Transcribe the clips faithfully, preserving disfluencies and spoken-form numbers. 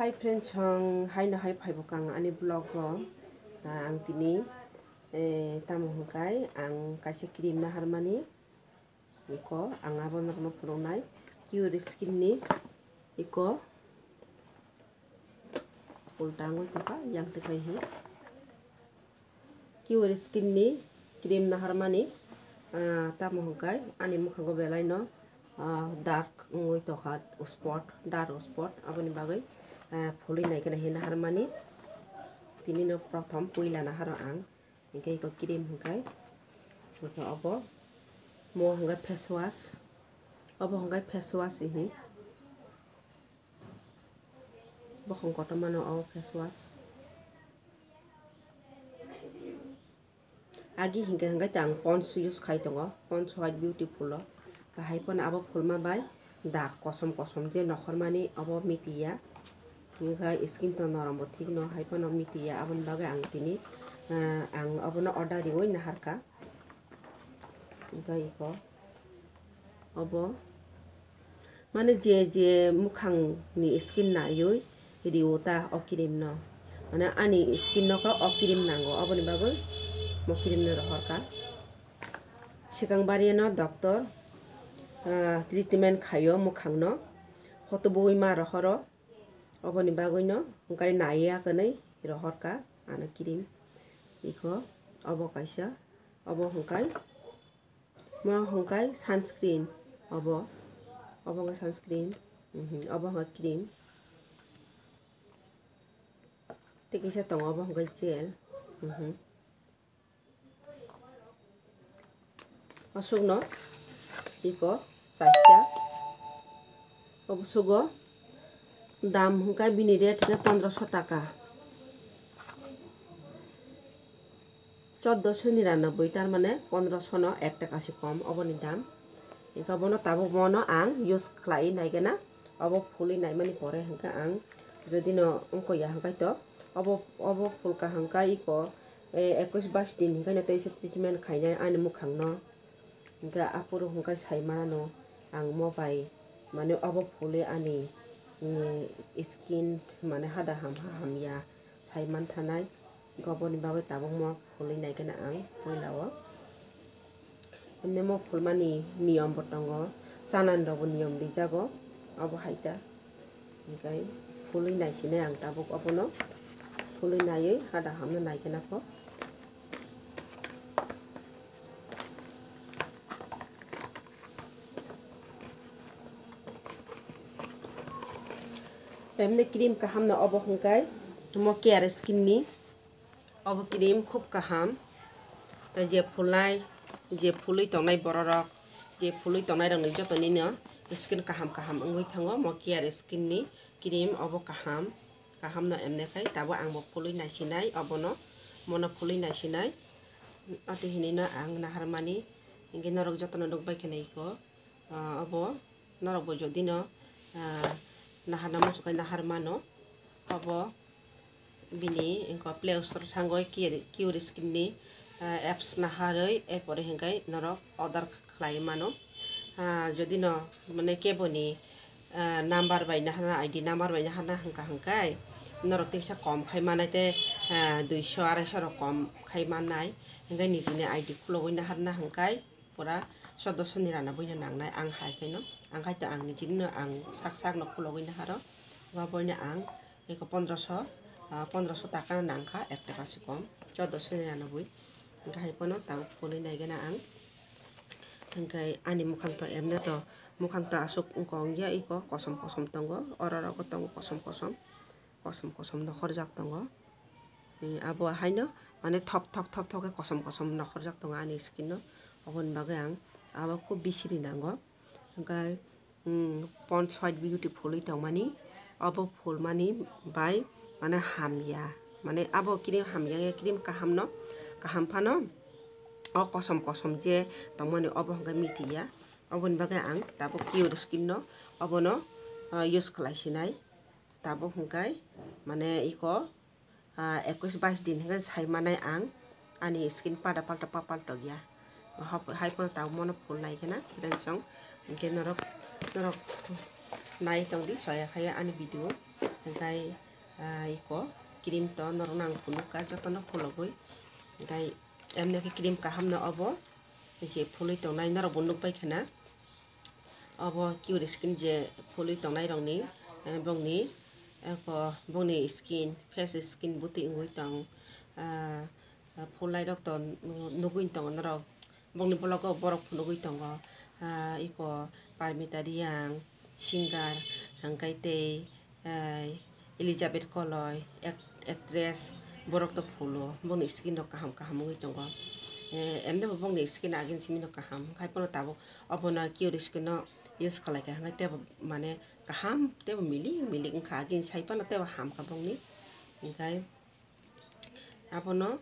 Hi friends, song haino hai phai bwkang ani vlog o, ah, ang tini, eh, tamo hwnkhe ang kaisa cream naharmani, iko ang abo norokno phunuknai Cure Skin ni, iko ulta wngwi tongkha yang twi khai hi. Cure Skin ni cream naharmani, ah, tamo hwnkhe ani mwkhango belai no, ah, dark wngwi tongkha spot, dark spot, aboni bagwi, ah, phulwi nai gana hinwi naharmani. Tini no prothom puila naharo ang, hwnkhe iko cream hwnkhe, hwnkhe obo mo hwnkhe face wash, obo hwnkhe face wash hinwi. Bokhong kotorma no o face wash. Agi hingke hingke ang Pond's use khai tongo, Pond's White Beauty phul o. Bahai pono abo phulma bai dak kosom kosom je nokhormani abo mitiya. Hingke skin to norom bo thik no hai pono mitiya, aboni bagwi ang tini, ah, ang obono order riwi naharka. Hingke iko obo. Mane je je mukhang ni skin naiwi riwo ta o cream no. Mane ani skin no kha o cream nango, oboni bagwi mo cream no rohor kha. Swkang bari no doctor, ah, treatment khaio mukhang no. Photo bui ma rohoro, oboni bagwi no hwnkhe naiya kwnwi rohor kha ano cream. Iko obo kaisa, obo hwnkhe Mo hwnkhe sunscreen, obo, obo hwnkhe sunscreen, mhm, obo hwnkhe cream. Tei kisa tongo, obo hwnkhe gel, mhm. Aswkno iko chaita. Obo sugo dam hwnkhe bini rate hwnkhe pondroso taka. Choddoso niranoboi, tar mane pondroso no ek taka se kom oboni dam. Hwnkhe bono tabuk bono ang use khlai naigena, obo phulwi naimani pore hwnkhe ang jodi no wngkha ya hwnkhe to obo, obo phulka hwnkhe iko, eh, ekkush bais din hwnkhe no teisa treatment khainai ani mukhang no. Hwnkhe aphuru hwnkhe sai manano ang mo bai, mane obo phulwi ani, mm, skin mane hada hamha hamya sai manthanai. Hwnkhe oboni bagwi tabukmo phulwi naikhe ang puila o. Emne mo phulmani niyom bo tongo, chanani rokbo niyom rijago, obo hai ta. Hwnkhe phulwi naisinai ang tabuk obono, phulwi naiwi hada hamna naikhe nakho. Emni cream kaham no obo hwnkhe mo Care Skin ni. Obo cream khub kaham. Tei je phulnai, je phulwi tongnai bororok, je phulwi tongnai rokni jotonino skin kaham kaham wngwi thango. Mo Care Skin ni cream obo kaham, kaham no emne khai tabuk ang bo phulwi naisinai obono, mono phulwi naisinai. Ati hinino ang naharmani, hingke norok jotono nukbai khe naiko. Ah, obo norok bo jodi no, ah, naharna muchung khe nahar mano. Obo bini wngkha Play Store thangwi Cure, Cure Skin ni, ah, apps naharwi, erpore hwnkhe norok order khlai mano. Ah, jodi no mane keboni, ah, number bai naharna, I D number bai naharna hwnkha hwnkhe norok teisa kom khai mannai tei, ah, duiso araisa rok kom khai mannai. Hwnkhe nijini I D khulogwi naharna hwnkhe pura sodosoni rana boino nangnai ang hai khe no, ang khai to ang nijini no ang sak sak no khulogwi naharo, obo boino ang eko pondroso, ah, pondroso taka no nangkha, ek taka se kom, sodosoni rana boi, hwnkhe hai phano tabuk phulwi naigena ang, hwnkhe ani mukhang to emne to, mukhang to aswk wngkha wngya eko kosom kosom tongo, oro rogo tongo kosom kosom. Kosom kosom nokhorjak tongo. Hmm, abo haino mane thop thop thop thop khe kosom kosom nokhorjak tongo ani skin no. Oboni bagwi ang abo khub bisiri nango. Hwnkhe, hmm, Pond's White Beauty phulwi tongmani, abo phulmani bai mane hamya. Mane abo cream hamya, cream kaham no, kaham phano o kosom kosom je tongmani obo hwnkhe mitiya. Oboni bagwi ang tabuk Cure Skin no obono, ah, use khlai sinai. Tabuk hwnkhe mane iko, ah, ekkush bais din hwnkhe sai manai ang ani skin pada palta pa paltokya. Hap-, hai phano tabuk mono phulnai khe na friends song. Hwnkhe norok, norok nai tongdi, soya khaya ani video. Hingkai, ah, iko cream to norok nang phunukha jotono phulogwi. Hingkai emni khe cream kaham no obo je phului tongnai norok bo nukbai khana. Obo Cure Skin je phului tongnai rokni, eh, bongni, eko bongni skin, face skin bwtwi wngwi tong, ah, phulai rok to nugwi tongo norok. Bongni vlog o borok phunugwi tongo, ah, iko Parmita Reang, singer, hingkai tei, eh, Elizabeth Koloi, act-, actress, borok to phulo, bongni skin rok kaham kaham wngwi tongo. Eh, emni bo bongni skin agin simi no kaham, hai phano tabuk obono Cure Skin no use khlai kha, hingkai teibo mane kaham, teibo milik milik wngkha, agin sai phano teibo hamkha bongni. Hingkai abono,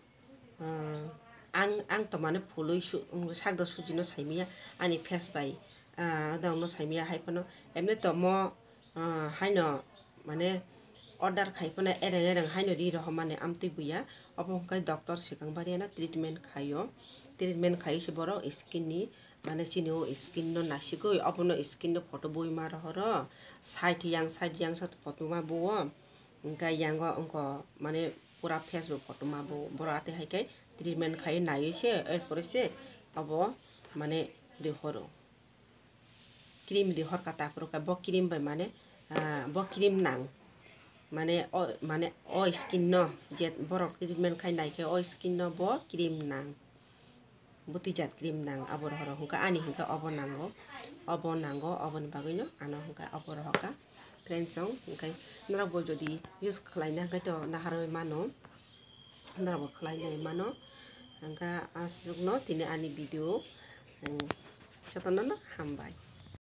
ah, ang, ang to mane phului su-, sakdo sujino saimaya ani face bai, ah, dongno saimaya hai phano emni tomo, ah, haino mane order khai phano ereng ereng haino ri rohormani amtwi buya. Obo hwnkhe doctor swkang bariano treatment khaio, treatment khaio se borok skin ni mane chini o skin no nasigwi obono skin no photo bui ma rohoro side yang side yang sa photo ma buo. Hingke yango wngkha mane pura face bo kotorma bo, borok atwi hai khe treatment khai naiwi se, er pore se obo mane rihoro. Cream rihor kha ta phuru khe bo cream bai mane, ah, bo cream nang. Mane o, mane o skin no je borok treatment khai nai khe o skin no bo cream nang. Bwtwi jat cream nang abo rohoro hwnkha ani hwnkha obo nango, obo nango, oboni bagwino ano hwnkha obo rohorkha. Friends song hwnkhe norokbo jodi use khlaina hwnkhe to naharwi mano, norokbo khlainai mano. Hwnkha aswkno tini ani video, jotono no hambai.